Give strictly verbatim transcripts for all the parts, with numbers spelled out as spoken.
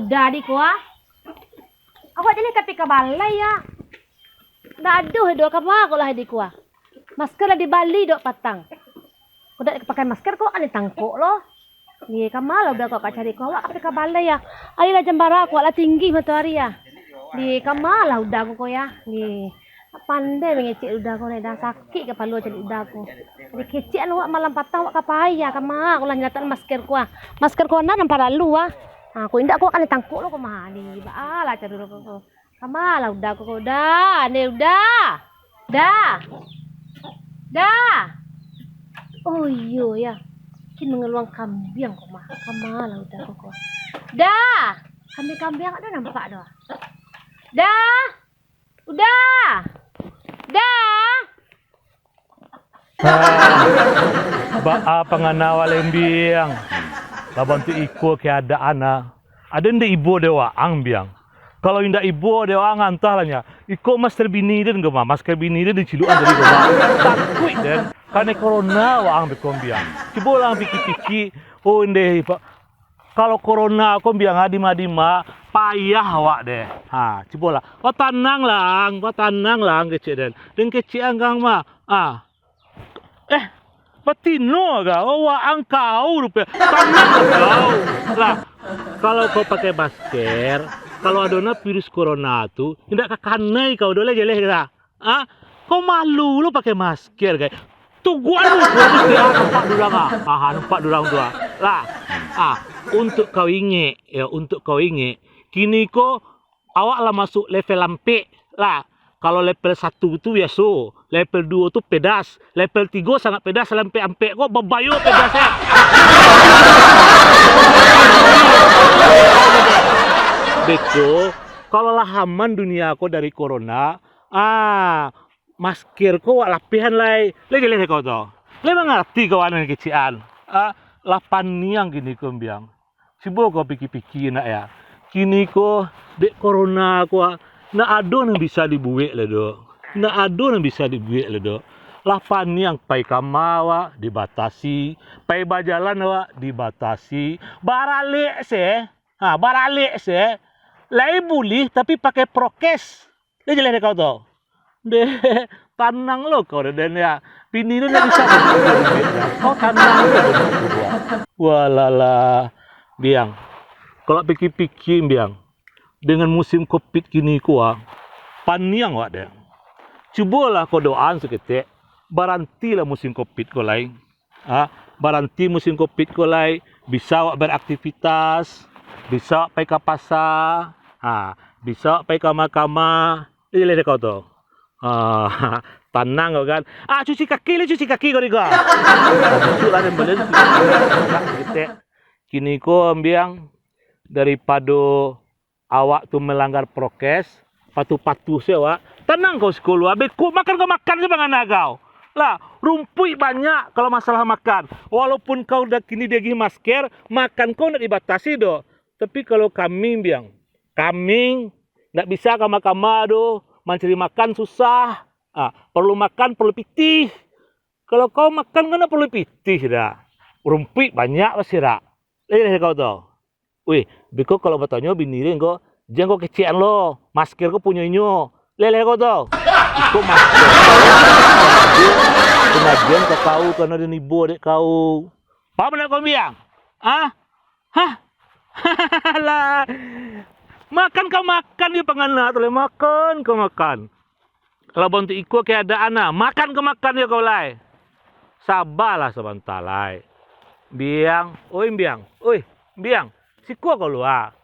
Dah di ko ah. Awak jaleh tapi ka balai ah. Ndak aduah doh, kama ko lah di ko ah. Masker lah dibali dok patang. Ko dak pakai masker ko, aneh tangkok lo. Ye, kama lah udah ko ka cari ko, awak tapi ka balai ah. Ari lah jam bara ko, lah tinggi matoari ah. Ye, kama lah udah ko ko ya. Ye. Pandai mangecek uda ko, dah sakik kapalo caliak uda ko. Dikecek anu awak malam patang awak ka pai ah, kama ko lah nyalatak masker ko ah. Masker ko nan paralu ah. Ha, ko indak ko akan ditangkok lo ko mah. Di baa lah caro ko ko. Kama lah uda ko ko. Dah, ane uda. Dah. Dah. Oh iyo ya. Kin mangaluang kambiang ko mah. Kama lah uda ko ko. Dah. Kambiang-kambiang ado nampak doh. Dah. Uda! Uda! Baa pangana awak lai, Mbiang? Lah bantuak iko keadaan ah. Ado indak ibo dek waang, Mbiang? Kalau indak ibo dek waang, antahlah nyo. Iko masker bini den ko mah, masker bini den diciluak-an tadi ko mah. Takuik den, kanai corona waang beko, Mbiang. Cubolah piki-piki, oh ndeh, Pak. Kalau corona ko, Mbiang, ah, dima-dima, payah awak deh. Ha, cubolah. Wah, tanang lang, wah, tanang lang, kecek den. Den kecek anggang mah. Ah. Eh, batino ga, oh, waang kau rupiah. Tanang kau. Lah, kalau kau pakai masker, kalau ado na virus corona tu, indak ka kanai kau doh, leh, jeleh ka. Ah, kau malu lo pakai masker, gai. Tuguan muko tu, ah, nampak durang, ah. Ah, nampak durang tu, ah. Lah, ah, untuak kau ingek, yo, untuak kau ingek, kini ko awak lah masuak level ampek, lah. Kalau level satu tu biaso, level duo tu pedas, level tigo sangat pedas, sampai ampek ko babayo pedas, eh. Beko, kalau lah aman dunia ko dari corona, ah, masker ko wak lapihan lai. Lai jaleh kau tu. Lai mangarati kau anak kecik an. Ah, lah paniang kini ko, Mbiang. Cubo kau piki-piki nak ya. Kini ko dek corona ko, ah, nak ado nan bisa dibuek lai do. Nak ado nan bisa dibuek lai do. Lah paniang pai kama awak dibatasi, pai bajalan awak dibatasi. Baralek se. Ha, baralek se. Lai buliah tapi pakai prokes. Deh, jaleh dek kau tu. Deh, tanang lo kau deh, Den, ya. Bini tu ndak bisa. Kau tanang lo, Den. Walalah, Biang. Kalau piki-piki, Biang, dengan musim covid kini ko, ah, paniang awak deh. Cubolah kau doaan saketek, barantilah musim covid ko lai. Ha, baranti musim covid ko lai, bisa awak beraktivitas, bisa awak pai ka pasa, ha, bisa awak pai ka kama-kama. Jaleh dek kau tu. Ha, tanang kau kan. Ah, cuci kaki lai, cuci kaki kau ni kau. Ah, bisuak lah den balian cuci kaki. Kini ko, Biang, daripado awak tu malanggar prokes, patuah-patuah se awak. Tanang kau siko lo, abih kok makan kau makan se pangana kau. Lah, rumpuik banyak kalau masalah makan. Walaupun kau dah kini diagiah masker, makan kau ndak dibatasi doh. Tapi kalau kami, Biang, kami ndak bisa kama-kama doh, mancari makan susah. Ah, perlu makan, perlu pitih. Kalau kau makan kan ndak perlu pitih dah. Rumpuik banyak pasti dak. Lai kau tu. Wih, biko kalau batanyo bini den ko, jan kau kecek an lo, masker ko punyo inyo. Lai kau tu. Iko masker ko, penagihan ka kau, karano den ibo dek kau. Paham ndak kau, Biang? Ah? Hah? Alah. Makan kau makan jo pangana tu lai, makan kau makan. Kalau bantuak iko keadaan nah, makan kau makan jo kau lai. Sabalah sabanta lai. Biang, oi Biang, oi Biang, siko kau lua.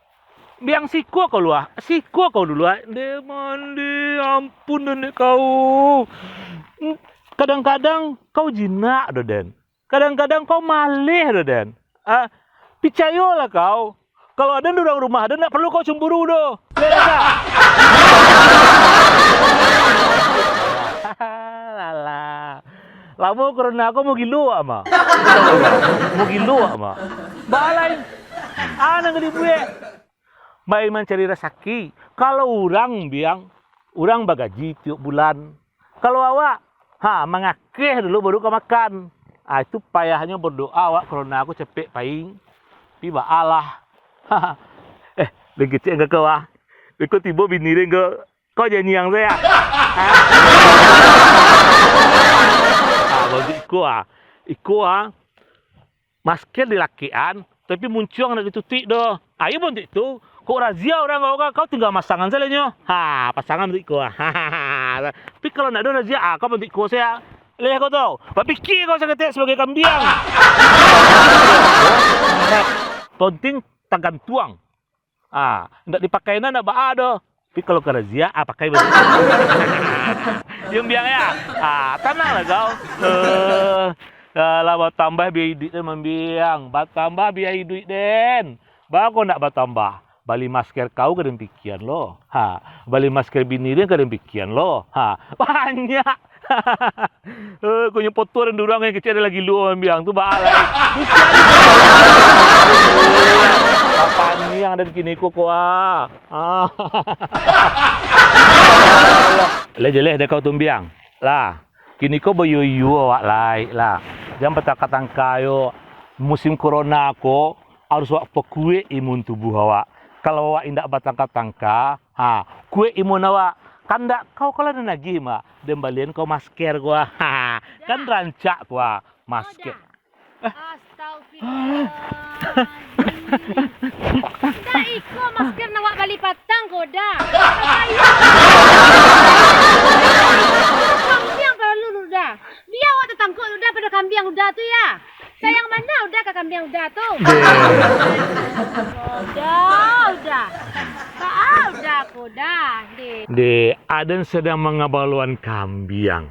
Biang, siko kau lua, siko kau dulu ah. Deh mandi, ampun nenek kau. Kadang-kadang kau jinak doh, Den. Kadang-kadang kau maleh doh, Den. Ah, picayolah kau, kalau aden urang rumah aden, ndak paralu kau cemburu doh. Leh dah. Alah. Lamo karano kau mau gilo, Ama. Mau gilo, Ama. Balai. Ah, nan ka dibuek. Pai mancari rasaki. Kalau urang, Biang, urang bagaji tiok bulan. Kalau awak, ha, mangakeh dulu baru ka makan. Ah, itu payahnyo berdoa awak, corona ko capek pai. Pi baalah. Eh, Lai kecek ang ka kau, ah. Iko tibo bini den ko, kau janjiang sajo. Ah, bantuak iko, ah. Iko, ah. Masker dilakekan, tapi muncuang ndak ditutuik doh. Ayo bantuak tu, kok razia urang kau, kau tingga masangan sajo nyo. Ha, pasangan bantuak iko. Tapi kalau ndak ado razia, ah, kau bantuak iko sajo. Leh kau tu, bapikia kau saketek sabagai kambiang. Tonting tagantuang. Ah, ndak dipakai nan ndak baa doh. Tapi kalau ka razia, ah, pakai baju. Yo, Biang, yo. Ah, tananglah kau. Eh, alah, batambah biaya iduik den, Mambiang. Batambah biaya iduik den. Baa kok ndak batambah? Bali masker kau ka den pikian lo. Ha, bali masker bini den ka den pikian lo. Ha, banyak. Eh, kok nyo foto den duduak, nan kecek ado lagi luo, Mambiang, tu baa lai. Bukan. Apaan ni nan den kini ko, ko, ah? Ah. Lah jaleh dek kau tu, Mambiang. Lah, kini ko bayuo-yuo awak lai, lah. Jan batangka-tangka yo. Musim corona ko, harus awak pakuek imun tubuh awak. Kalau awak indak batangka-tangka, ha, kuek imun awak. Kandak kau kalau nan agiah, Mak, den balian kau masker ko, ha, kan rancak ko, masker. Astagfirullahaladzim. Ndak iko masker nan awak bali patang ko, Da. Kambiang talalu, Da. Bia awak tatangkok, Da, pado kambiang, Da, tu, ya. Sayang bana Uda ka kambiang Uda tu. Deh. Uda, Uda. Baa Uda ko, Da, deh. Deh, aden sadang mangabaluan kambiang.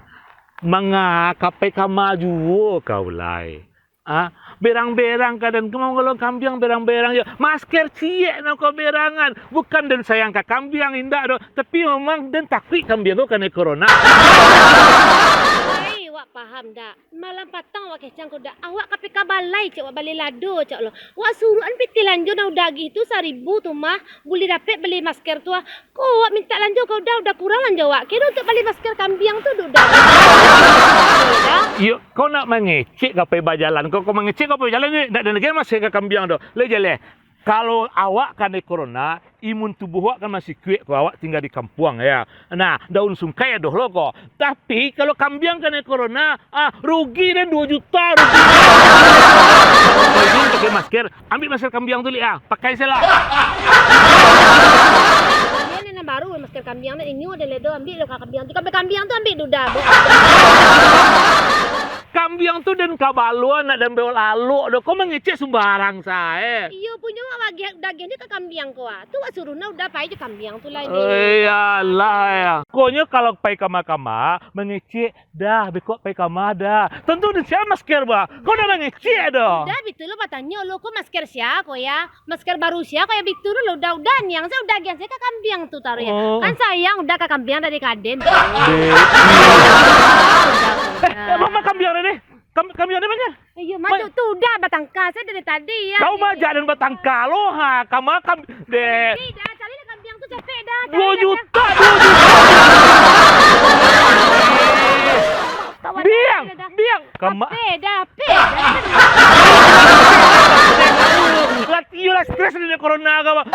Manga ka pai kama juo kau lai. Ah, berang-berang ka den ko mangabaluan kambiang berang-berang yo. Masker ciek nan kau berangan. Bukan den sayang ka kambiang, indak doh. Tapi memang den takuik kambiang ko kanai corona. Ai, wak paham dak? Malam patang awak kecek ko, Da. Awak ka pai ka balai, cek, awak bali lado, cek lo. Awak suruahan pitih lanjo nan Uda agiah tu saribu tu mah, buliah dapek bali masker tu ah. Ko awak mintak lanjo ka Uda, Uda kurang lanjo awak. Kiro untuak bali masker kambiang tu, Da. Iyo, kau nak mangecek ka pai bajalan. Kau, kau mangecek ka pai bajalan ni, ndak ado lagi masker ka kambiang tu. Lai jaleh. Kalau awak kanai corona, imun tubuh awak kan masih kuek ko, awak tingga di kampuang, ya. Nah, daun sungkai ado lo ko. Tapi, kalau kambiang kanai corona, ah, rugi den duo juta, rugi. Kalau ingin pakai masker, ambil masker kambiang tu, Lik, ah. Pakai sajolah. Ini nan baru, masker kambiang ni, inyo ado ledo, ambil lo kambiang tu. Kambiang, kambiang tu ambil duda, Bu. Kambiang tu den kabaluan, nak den bawa lalok doh. Kau mangecek sumbarang sae. Iyo, punyo awak agiah, Uda agiah ni ka kambiang ko, ah. Tu awak suruah nan Uda pai jo kambiang tu lai, ni. Eh, iyolah, ya. Konyo kalau pai kama-kama, mangecek, Da, beko pai kama, Da. Tantu den sia masker, bah. Kau dah mangecek doh. Uda, bitu lo batanyo lo, ko masker sia ko, ya? Masker baru sia, kaya bitu lo, Uda, Uda niang sae, Uda agiah sae ka kambiang tu taruih. Oh. Kan sayang Uda ka kambiang dari kaden. Dek. Eh, eh, mama kambiang dah ni. Kam-, kambiang dah banyak. Iyo, ma-, tu, tu Uda batangka sae dari tadi, ya. Kau majak den batangka lo, ha, kama kam-, dek. Ni, Da, cari lah kambiang tu capek, Da. Cari lah, Da. Duo juta, duo juta. Biang, biang. Kama- Ape, Da, ape, Da. Lah, iyo lah, stres dari corona ka, Bang.